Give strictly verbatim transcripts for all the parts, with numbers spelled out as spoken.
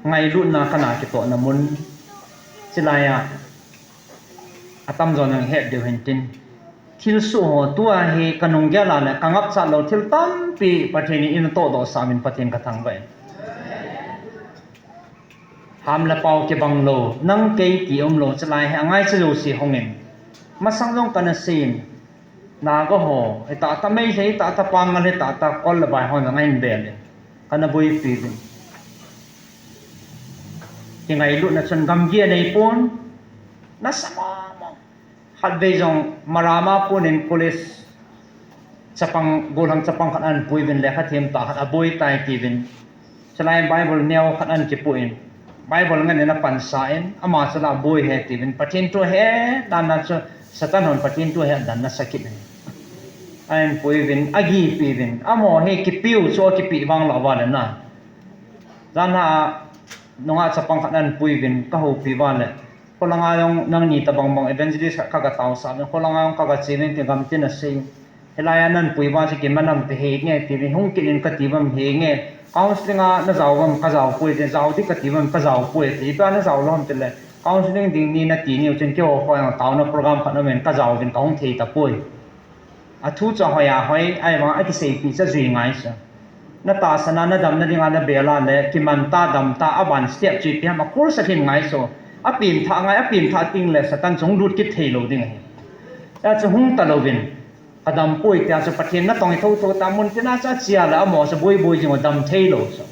Ngailutna kana kitohna mun, chilai a, atamjo nang het diu hintin. Thilsoh ho tua hi kanung gel a le kangapchat lou thil tampi Pathen in eina tohdoh sah uvin Pathen kathangvah e. Ham le pao kibang lou, nang kei ti umlou, chilai hi angaicha jouse hungin. Masang jong kana seiyin, Naga ho, hitah tah Meitei, hitah tah Pangal, hitah tah kol le vai ho jong ahin bel in. Kana boipi uvin. Kingailutna chun gamgi anei pon, nasa mama. Khatvei jong Marama pon in college chapang, gollhang chapang khat ahin puiyin, lekha them tah khat aboi tai tiuvin. Chulai Bible neo khat ahin kipuiyin, Bible ngen in apansa in, ama chula boi ahi tiuvin, Pathen thu ahe dan na chu, Satan hon Pathen thu ahe dan nasa kit in. Ahin puiyin, agipi uvin, amaho hi kipiu chu akipeh vang lou vale na. Jan a nungah chapang khat ahin puiyin, kahoupi uva le, kholanga jong nangni tobang bang evangelist khat kagataosah uvin, kholanga jong kagache uvin ti gamtin asei. Hilai a nanpui uva chu kiman am ti, henge tiuvin, hung kit in kati uvam, henge. Counselling a najao uvam, kajao poi ti, jao ding kati uvam, kajao poi ti. Ipi a najao lou ham tile, counselling ding ni nati niu chun keiho kho jong taona program khat aumin, kajao uvin, kahung thei tapoi. Athu chu ahoi ahoi, ahivang akiseipeh chu ajui ngai chu. Natahsan a nadamna dinga nabel a le, kiman ta, dam ta, aban step chu ipi ham, a course alhin ngai chu. Apemthah ngai, apemthah tengle Satan chu hung lut kit theilou ding ahi. Hijeh chun hung talouvin, kadam poi tia chu Pathen natong hi thotho ta, mun tina chu achea le amaho chu boiboi jing u, dam theilou chu.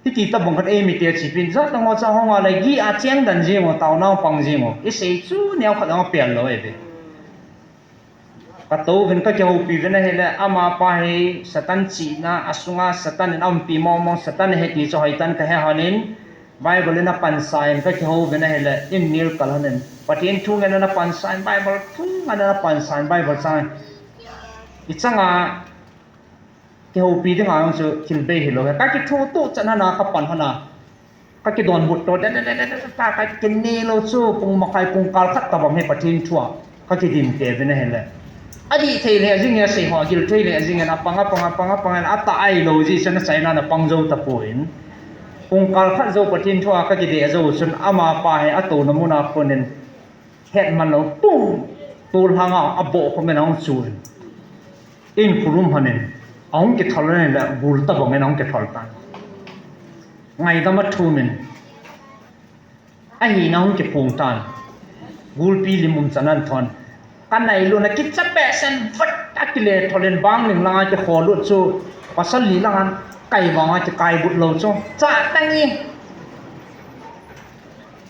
Hiti tobang khat eimite chepin, jat dang ho chu ahung a le gih a chengdan jing u, taona pang jing u. Isei chu neokhat jong apel lou ahi ve. Katouvin kakihoupi uvin ahile, amapa hi Satan chihna, asunga Satan in aumpi mongmong, Satan ahi ti chu hoitah in kahe lhonin, Bible in apansa in kakihouvin ahile, in nil kal lhonin, Pathen thu ngen in apansa in, Bible thu ngen in apansa in, Bible chang, ichanga kihoupi dinga jong chu thil bei hilou ahi. Kakithoto chan lhona kapan lhona, kakidonbut to, de, de, de, de, de, ta, kakine lou chu, pung makhai, pung kal khat tobang hi Pathen thua kakidinte uvin ahile, adih thei lheh jingin, asei ho agil thei lheh jingin, apang, apang, apang, apang in, atah ahilou jeh chun achaina a pang jou tapoin, pung kal khat jou Pathen thua kakideh jou chun, amapa hi atouna muna konin, hetman lou, pung! Tol lhanga aboh khomin ahung chun, in khurum lhonin, ahung kithol in le gul tobang in ahung kithol tan. Ngaidam athumin, ahina ahung kiphong tan. Gulpi lim umchan ahin thon. Kanailutna kicha behseh in vat akile tholin, bang ning langa kikholut chu, pasal li langa kai vanga kikaibut lou chu, cha tangi.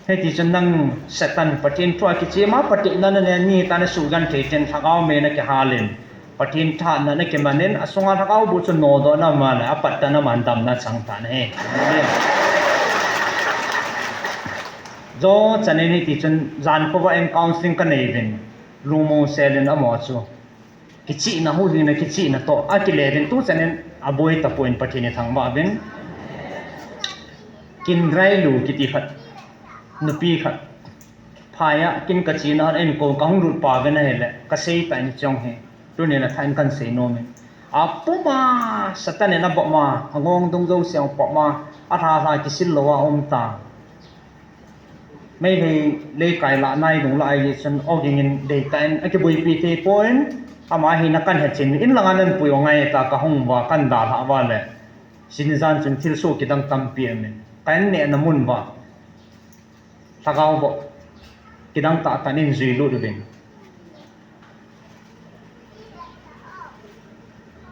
Hiti chun nang Satan, Pathen thua kichem a, Pathen na nane ni ta nasuhgenthei ten, lhagao mei nakihalin, Pathen thahatna nakimanin, asunga lhagao boh chu nodohna um a le, apattah in aman damna chang tan ahi. Jochan in hiti chun, jan khovah in counselling kanei uvin, lungmong selin amaho chu kichihna, huhhingna kichihna toh akile uvin, tuchan in aboi tapoin Pathen ithangvah uvin. Kinrailu kiti khat, nupi khat, phai a kin kachena a, in ko kahung lut pa uvin ahile, kasei tah in chong hi, tunin athah in kahin sei nomin. Apuma Satan in abom a, angong dung jouse apom a, alha lha kisil louva um ta. Meitei leikai lah nai nung lah ahi chun, ogingin deitah in akiboipi thei pon, ama hina kahin hechen, in langa nanpui u ngai ta, kahung uva kahin dalhah uva le, chuni jan chun thilsoh kidang tampi aumin, kahin nehna mun uva lhagao boh kidang tahtah in juilut uvin.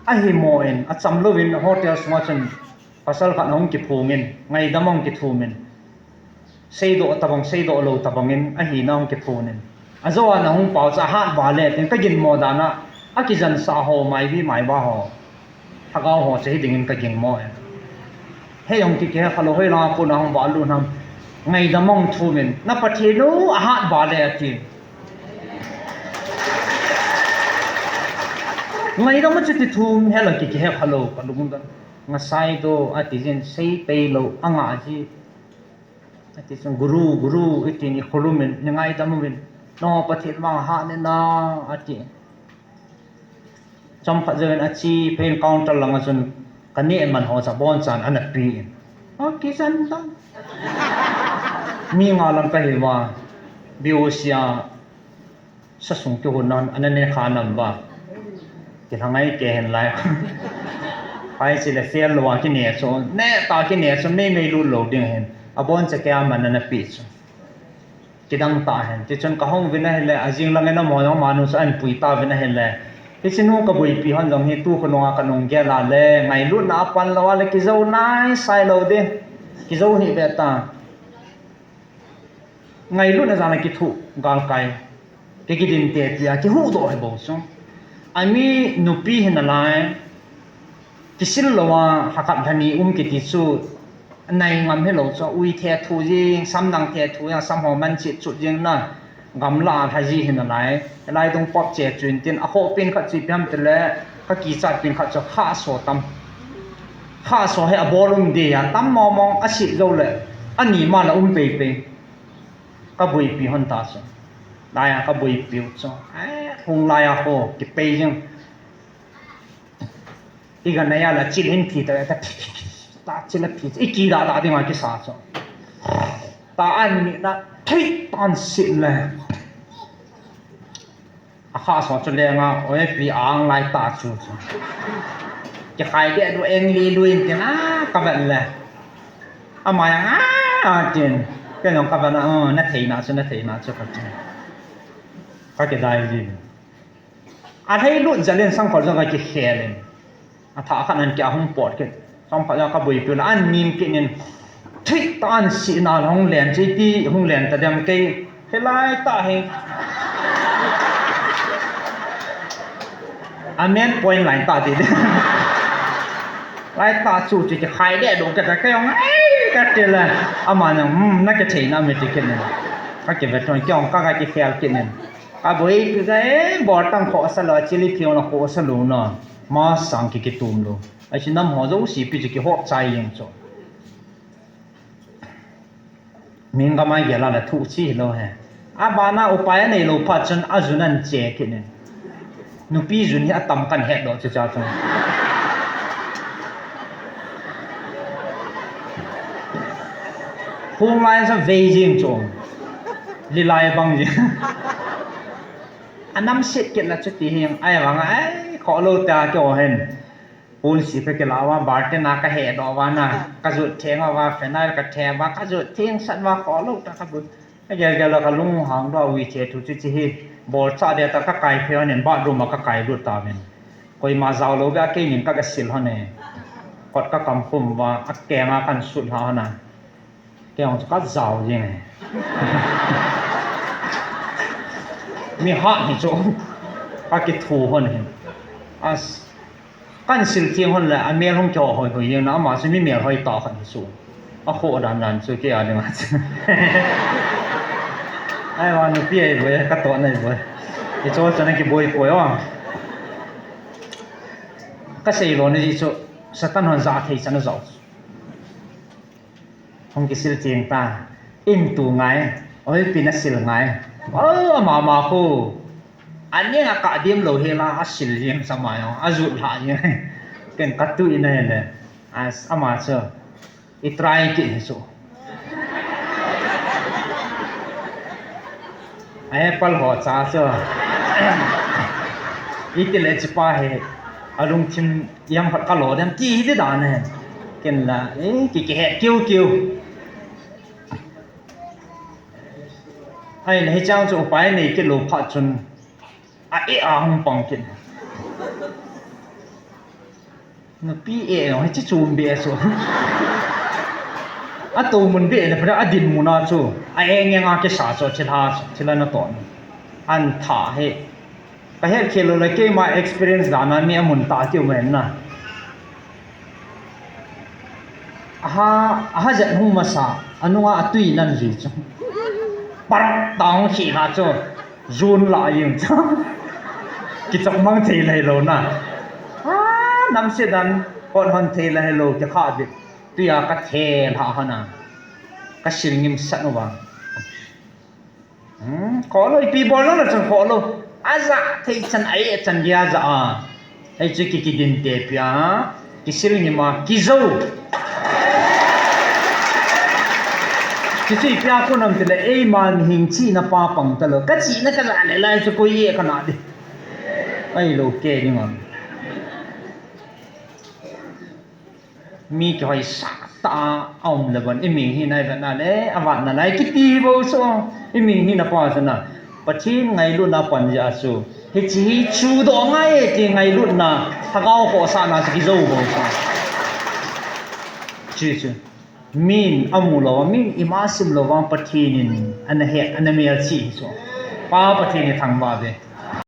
Ahimo in, acham louvin hotel sunga chun pasal khat ahung kiphongin, ngaidam ahung kithumin, seidoh tobang, seidoh lou tobangin, ahina ahung kiphonin, ajo a nahung pau chu ahat vale tin, kaginmo dan a, akijansah ho, maibi maiva ho, lhagao ho chu hidingin kagingmo e. Hei jong kikihe khalou, hoilanga kona hung valut ham. Ngaidam ahung thumin, na Pathen u ahat vale ati. Ngaidam a chuti thum hela kikihe khalou, kalungdon. Ngasaidoh ati jin, seipei lou, angah ji. Ati chun, Guru, Guru, itin ikholum in, ningaidam uvin. No Pathen vang ahat in na, ati. Chomkhat jouvin ache phei in counter langa chun kaneh man ho chu abonchan ana pen. Akisan ta. Mi nga lang kahi uva. B O C a sasung kihon nan, ana ne kha nam uva. Kilhangai kei hen lai. Pai chile fail lou a kine chu. Ne ta kine chu, mei mei lut lou ding hen. Abon cha kei a man ana pi chu. Kidang ta hen. Tichun kahung uvin ahile, ajing lang in amaho jong amanu chu ahin pui tauvin ahile. Hiche nu kaboipi hon jong hi tu khonunga kanung gel a le, ngailutna apan lou a le, kijou nai sai lou ding. Kijou hi ve ta. Ngailutna jal a kithu galkai. Kei kidin tepi a, kihuhdoh hi bou chu. Ami nupi hi nalai. Kisil lou a, lha khat lha ni um kiti chu, nai ngam hilou chu, ui thethu jing, samdang thethu jing, sam ho man chit chut jing na, gamla a lha ji hi nalai, hilai dung pop che chu intin, akhoh pen khat chu ipi ham tile, kakichat pen khat chu khahso tam. Khahso hi abol um ding a, tam mong mong, asit jou le, ani ma la um pei pei. Kaboipi hon ta chu. Lai a kaboipi u chu. Eh, hung lai a ho, kipei jing. Iga nai a la chil hin phi ta, ta phi, phi, phi, ta chil a phi, i ki da da ding a kisa chu. Ta an mi na, thei tan sit le. Akhahso chu lenga, oi pi ang lai ta chu chu. Kikhai deh du eng li lu intin a, kavet le. Ama jong a, a tin. Kei jong kavet a, oh, nathei na chu, nathei na chu katin. Kakidai ji. Alhai lut jal in sangkhol jong kakikhel in. Athah khat nan kia hung pot kit. Sangkhol jong kaboipi u la an nim kit in. Thei tan sit na hung len chu iti hung len ta dem kei. Hilai ta hi. A main point lai ta ti. Lai ta chu chu kikhai deh du kata kei jong. Ai, kati le. Ama jong, hmm, na kithei na mi ti kit in. Kakivet thon kei jong ka kakikhel kit in. Kaboipi u chu, eh, bol tang khohsa lou, chili phiu na khohsa lou na. Masang ki kitum lou. Ahi chu nam ho jouse pi chu kihop chai jeng chu. Ming ka mai gel a la thu chi lou he. Abana upai anei lou phat chun ajun an che kit in. Nupi jun hi atam kan het lou chu cha chu. Hung lai sa vei jing chu. Li lai bang jing. Anam sit kit la chuti hi, ai vang, ai, khoh lou ta kei o hen. Pun si ka kila uva, barten a ka he doh uva na, ka jut theng uva, phenyl ka the uva, ka jut theng sat uva, khoh lou ta ka bu. Ka gel gel la ka lung hang doh a ui che thu chu chi hi, bol cha de ta ka kai phe hon in, bathroom a ka kai lut ta ven. Koima jao lou be a kei min ka ga sil hon e. Kot ka kam khum uva, a keng a kan sut ha hon a. Kei jong chu ka jao jeng e. Mi hat hi chu ka kithu hon hi. As, kan sil theng hon le, a mel hung kihoi hoi jeng na, ama chu mi mel hoi ta khat hi chu. A khoh dan dan chu kei a ding a chu. Ai, va nupi ai boi, ka toh nai boi. I chu chu na kiboi poi o. Ka sei lou na ji chu, Satan hon ja thei chan a jao. Hung kisil cheng ta. In tu ngai. Oi, pi na sil ngai. Oh, ama ma khu. Aning a ka dim lou hi la, asil jeng sa ma jong, ajut lha jeng. Ken ka tu in a le. As, ama chu. I try kit hi chu. A apple ho cha chu. Iti le chi pa hi. Alungthim jam phat ka lo dem ti hi ti dan he. Ken la, eh, ki, kihe kiu kiu. Ai, na hi chang chu upai nei kit lou phat chun. A, eh, a hung pang kit. Nupi eh, no, hichi chum be chu. A to mun be na pha a din mun a chu. A eng eng a kisa chu thilha, thilha na ton. An tha he. Ka het khel lou le keima experience dan a mi a mun ta tiu men na. Aha, aha jet hung masa, anunga atui nan ji chu. Parak ta hung khi ha chu. Jun la jeng chu. Kichak mang thei lai lou na. Ah, nam se dan, pot hon thei lai lou, kikha dik. Tuia ka thel ha hana. Ka sil ngim sat uva. Hmm, khoh lou, ipi bol lou na chan khoh lou. Aja thei chan ai chan dia ja a. Hei chu ki kidin te pia. Kisil ngim a, kijou. Chuchu ipi a kon ham tile, eima mihem chihna pa pang talou. Ka chihna ka ja le lai chu koi e kana di. Ahilou kei ding ham. Mi kihoisah tah a um le bon, i mi hina i vetna le, a vatna lai kiti bou chu, i mi hina pa chu na. Pathen ngailutna pan jeh a chu. Hiche hi chudoh ngai e ti ngailutna, lhagao khohsahna chu kijou bou chu. Chu chu. Min amu lou, min ima sim lou vang Pathen in ana he, ana melchih chu. Pa Pathen hi thangvah ve.